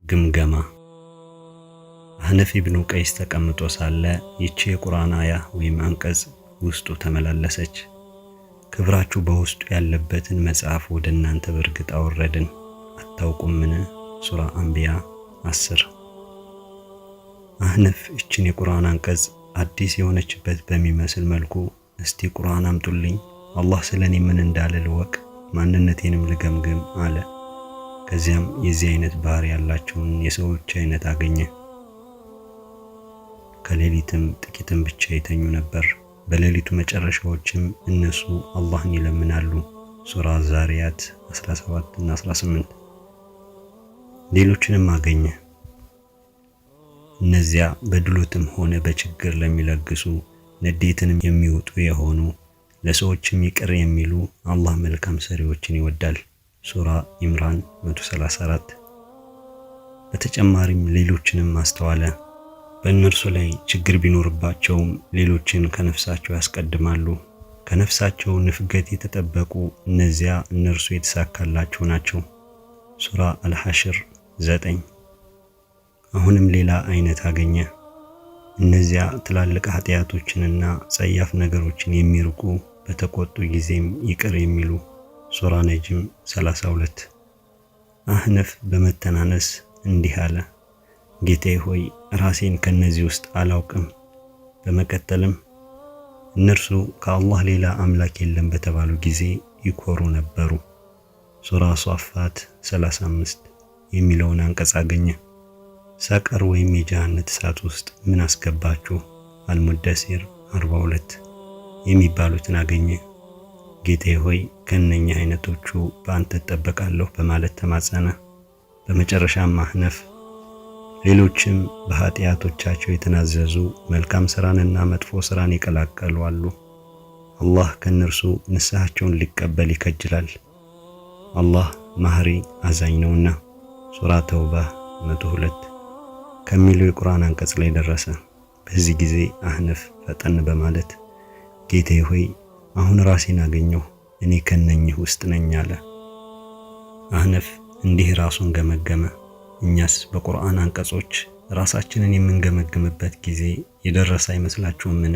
ግምገማ። አህነፍ ኢብኑ ቀይስ ተቀምጦ ሳለ ይቺ የቁርአን አያ ወይም አንቀጽ ውስጡ ተመላለሰች። ክብራችሁ በውስጡ ያለበትን መጽሐፍ ወደ እናንተ በእርግጥ አወረድን፣ አታውቁምን? ሱራ አንቢያ 10። አህነፍ ይችን የቁርአን አንቀጽ አዲስ የሆነችበት በሚመስል መልኩ እስቲ ቁርአን አምጡልኝ፣ አላህ ስለ እኔ ምን እንዳለ ልወቅ፣ ማንነቴንም ልገምግም አለ። ከዚያም የዚህ አይነት ባህሪ ያላቸውን የሰዎች አይነት አገኘ። ከሌሊትም ጥቂትም ብቻ የተኙ ነበር። በሌሊቱ መጨረሻዎችም እነሱ አላህን ይለምናሉ። ሱራ ዛሪያት 17 እና 18። ሌሎችንም አገኘ። እነዚያ በድሎትም ሆነ በችግር ለሚለግሱ፣ ንዴትንም የሚውጡ የሆኑ፣ ለሰዎችም ይቅር የሚሉ፣ አላህ መልካም ሰሪዎችን ይወዳል። ሱራ ኢምራን 134። በተጨማሪም ሌሎችንም አስተዋለ። በእነርሱ ላይ ችግር ቢኖርባቸውም ሌሎችን ከነፍሳቸው ያስቀድማሉ። ከነፍሳቸው ንፍገት የተጠበቁ እነዚያ እነርሱ የተሳካላቸው ናቸው። ሱራ አልሐሽር 9። አሁንም ሌላ አይነት አገኘ። እነዚያ ትላልቅ ኃጢአቶችንና ጸያፍ ነገሮችን የሚርቁ፣ በተቆጡ ጊዜም ይቅር የሚሉ። ሱራ ነጅም 32። አህነፍ በመተናነስ እንዲህ አለ፣ ጌታዬ ሆይ፣ ራሴን ከነዚህ ውስጥ አላውቅም። በመቀጠልም እነርሱ ከአላህ ሌላ አምላክ የለም በተባሉ ጊዜ ይኮሩ ነበሩ። ሱራ ሷፋት 35 የሚለውን አንቀጽ አገኘ። ሰቀር ወይም የጀሃነት እሳት ውስጥ ምን አስገባችሁ? አልሙደሲር 42 የሚባሉትን አገኘ። ጌታዬ ሆይ፣ ከእነኛ አይነቶቹ በአንተ እጠበቃለሁ በማለት ተማጸነ። በመጨረሻም አህነፍ ሌሎችም በኃጢአቶቻቸው የተናዘዙ፣ መልካም ስራንና መጥፎ ስራን የቀላቀሉ አሉ። አላህ ከእነርሱ ንስሐቸውን ሊቀበል ይከጅላል። አላህ ማህሪ አዛኝ ነውና። ሱራ ተውባ 102 ከሚለው የቁርአን አንቀጽ ላይ ደረሰ። በዚህ ጊዜ አህነፍ ፈጠን በማለት ጌታዬ ሆይ፣ አሁን ራሴን አገኘሁ፣ እኔ ከነኝህ ውስጥ ነኝ አለ። አህነፍ እንዲህ ራሱን ገመገመ። እኛስ በቁርአን አንቀጾች ራሳችንን የምንገመግምበት ጊዜ የደረሰ አይመስላችሁምን?